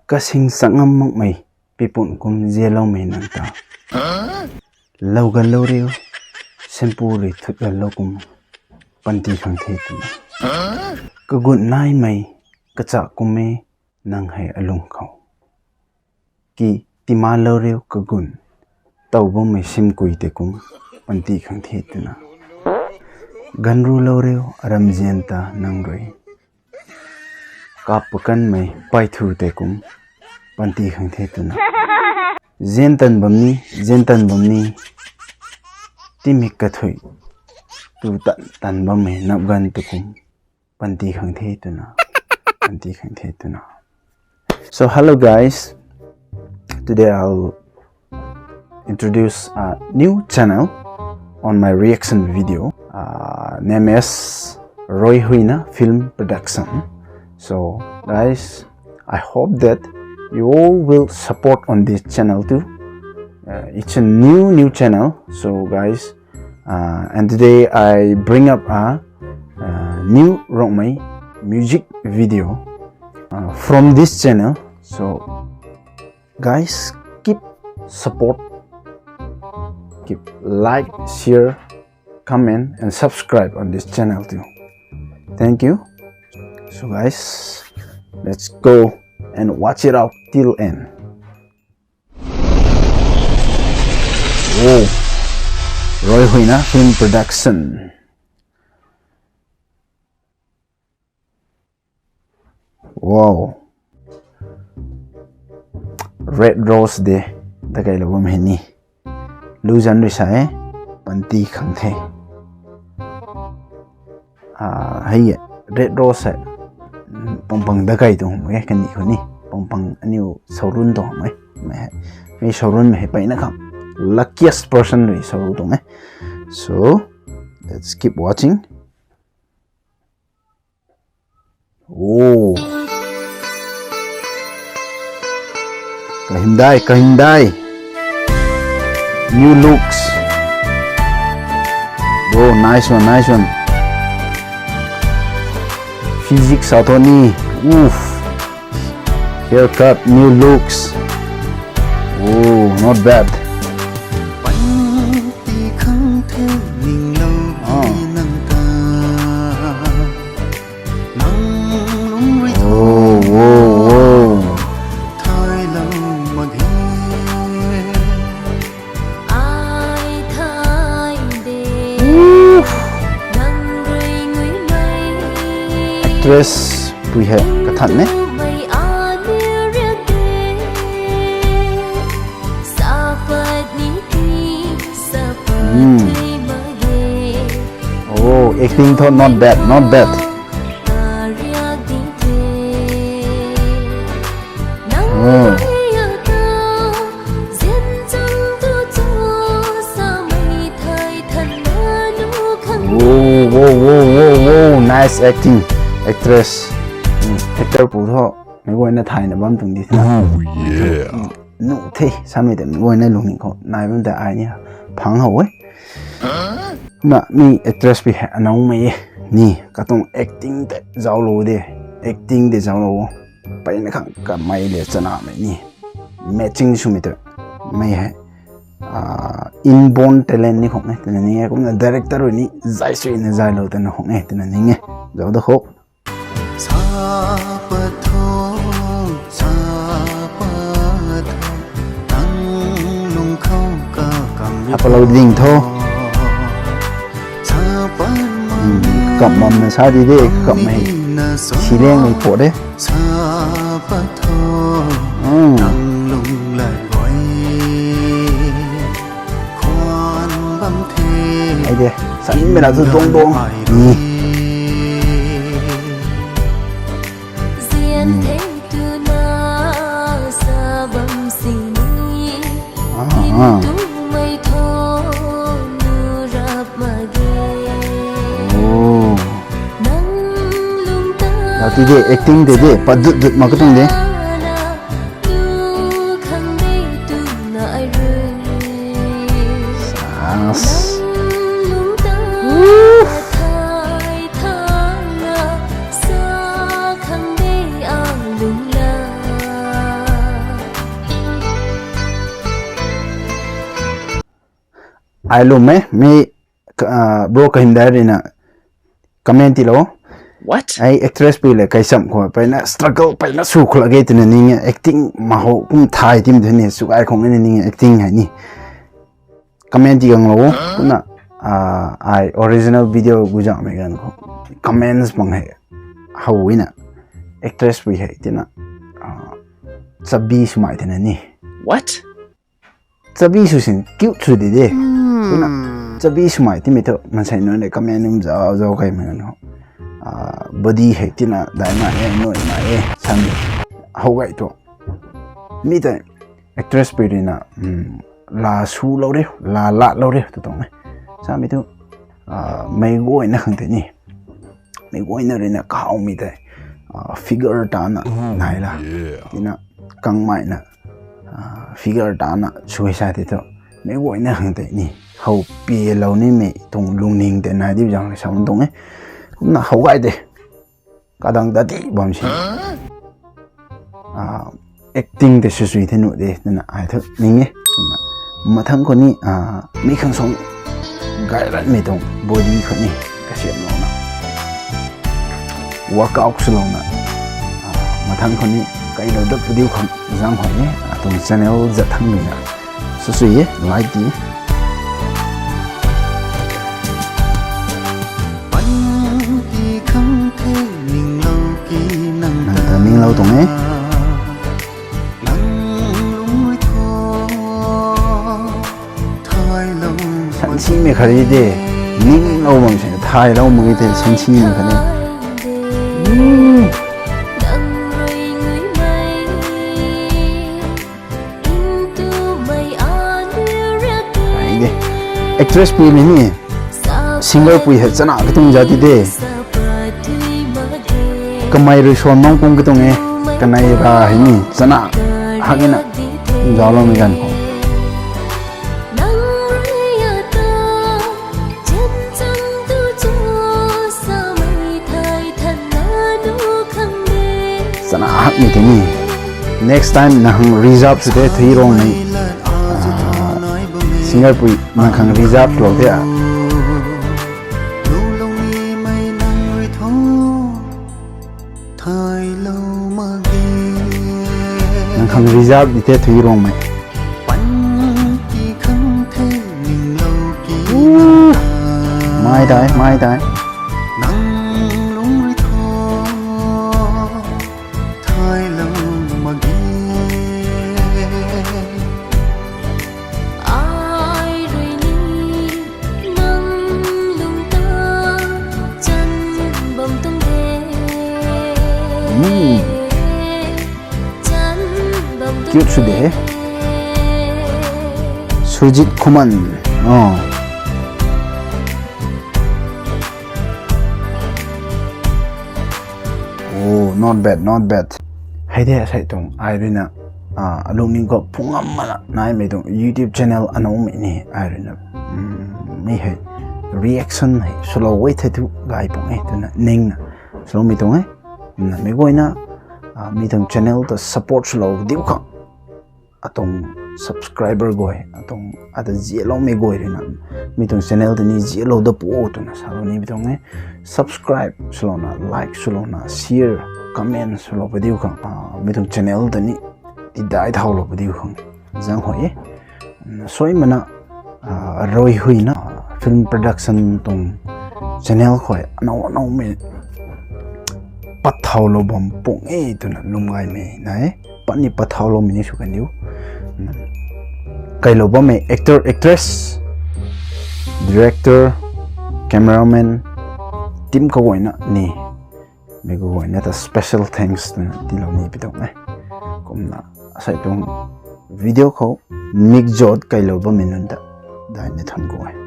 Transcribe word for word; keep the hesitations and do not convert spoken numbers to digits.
Kasing changam makmei pipun kum zialoumei nang ta. Lou ganlou riu, sempu rui thut ganlou kum panty khang the twna. Kagun naimei kachak kum e nang hei alung khou. Ki timalou riu kagun, taw bammei simkui tei kum panty khang the twna. Ganrulou riu aram zian ta nang rui. Kap pakanmei paithu tei kum panty khang the twna. Zian tan bam ni, zian tan bam ni, timik kathui tu tan tan bammei nap ganv tei kum panty khang the twna. Panty khang the twna. So hello guys, today I'll introduce a new channel on my reaction video. Uh, name is Roy Huina Film Production. So guys, I hope that you all will support on this channel too. Uh, it's a new new channel, so guys, uh, and today I bring up a, uh, new Rongmei music video, uh, from this channel. So guys, keep support, keep like, share, comment and subscribe on this channel too. Thank you. So guys, let's go and watch it out till end. Wow. Roy Huina Film Production. Wow. Red Rose de. Dakai lou bam hei ni. Lu zan rui sa e. Panty khang the. Ah, hei e. Red Rose hei. Pangpang dakai tu hum e kani khou ni. Pangpang aniu saurun tu hum e. Mei hei. Mei saurun mei hei paina khang. Luckiest person rui saurun tu e. So, let's keep watching. Oh. Kahindai, kahindai. New looks. Oh, nice one, nice one. Physique sa thu ni. Oof. Haircut, new looks. Oh, not bad. Panty khang the ninglou nang ta. Nang lung rui tho. Oh, wow, wow. Thailou mak ge. Ai thai de. Oof. Nang rui ngui mei. Actress pui hei kathan ne. Mei a ni riak de. Sapat ni ti, sapat Hmm. tei mak ge. Oh, acting tho not bad, not bad. Oh. Whoa, whoa, whoa, whoa, whoa, nice acting, actress. Hmm, actor pu tho, mei guayna thayna bam tuang di the. Oh, yeah. Hmm, nu the, samei tei mei guayna lungning khou nai bam tei ai ni phang how e. Na mi actress pi hei anaumei e. Ni, katuang acting tei zauclou de. Acting tei zauclou. Peyna khang kamei le chanamei ni. Matching swmei tei. Mei hei. Ah, inborn talent ni khong e. Twna ning e. Kumna director rui ni zay suina zaylou twna khong e. Twna ning e. Zauc da khou. Sa pat tho, sa pat tho, nang lung khou ka kam ri Sa pat lou ding tho. Sa pat Hmm, kam mam na sa di de, kam mei. Si leng mei po de. Sa pat tho, Hmm. nang lung lai guay. Khwan bam the. Ai de, sa in mei na tu dong dong. Ai Hmm. rui. Zian thei tuna sa bam sini. Ah, ah. Tumei tho nu rap mak ge. Oh. Nang lung ta Lati de, acting de de, pa dut dut mak ka tuang de. Nu khang de tuna ai rui. Sas. Nang lung ta Woo. Thai thana sa khang de a lung la. Ai lwm e, mi, ah, bro Kahimdai rui na comment tilou. What? Ai actress pui le kaicham khou peyna struggle peyna sw khou lak ge twna ning e, acting maho kum thay tim the ni, sw ai khou ni ning e, acting hei ni. Comment ti ganglou, kumna, ah, ai original video guzanmei ganv khou comments bang hei how ina actress pui hei tina, ah, chabi swmei tina ni. What? Chabi sw sin cute sw di de. Kumna chabi swmei timei thu mansei nunc le comment um zau zau kaimei ganv khou, ah, body hei tina dai na e, nui na e, san how gay tu. Mi tei actress pui rui na, hmm, la swlou re, la latlou re tu tuang e. Samei thu, ah, meic guayna khang tei ni. Meic guayna rui na kahawmei tei, ah, figure tana nai la. Tina kangmei na, ah, figure tana sw sa tei thu. Meic guayna khang tei ni. How pialou nimei tuang lungning tei nai di zang sa tuang e. Kumna how gay de. Kadang dati bam si. Ah, acting tei sw sw the nu de, twna ai thu ning e. Mathang khou ni, ah, mi khang song gay ranmei tuang body khou ni kasiamlouna, workout swlouna, ah, mathang khou ni kailou dat video khang zang hoi e, atuang channel zat thangmei na. Sw sw e, like ti. Nang ta ninglou tuang e. Sansimei khat ri de, ninglou bam se, thaylou mak ge the, sansimei khat ri. Ai de. Actress pui mei ni, singer pui hei chana katuang zat ti de. Kamei rui suan nung kung katuang e, kanei ra hei ni, chana hak ina, zauloumei ganv khou. Chana hakmei tei ni. Next time nang khang reserve sw the Thui Ruangmei. Ah, singer pui nang khang reserve lou the a. Nang khang reserve di the Thui Ruangmei. Mai tai, mai tai. Cute sw de. Surjit Khuman. Oh. Oh, not bad, not bad. Hei de, asei tuang, ai rui na, ah, alungning khou phungam mana naimei tuang YouTube channel anoumei ni, ai rui na, mm, mi hei reaction hei swlou e the tu gay pung e, twna ningna swloumei tuang e. Na mi guayna, ah, mi tuang channel ta support swlou diu khang. Atuang subscriber guay, atuang ata zialoumei guay rui na, mi tuang channel ta ni zialou da pu o twna salou ni bi tuang e. Subscribe swlouna, like swlouna, share, comment swlou padiu khang, ah, mi tuang channel ta ni tidai thaulou padiu khang zang hoi e. Suaimana, ah, Roihuina, ah, film production tuang channel khou anow anoumei pathaulou bam pung e twna lwm gaymei nai e. Patni pathaulou mei ni sw kan diu. Kailou bammei actor, actress, director, cameraman, team kaguayna ni, mi kaguayna ta special thanks twna tiilou ni pi tuang e. Kumna asei tuang video khou mikzat kailou bammei nunc ta daihna thank you e.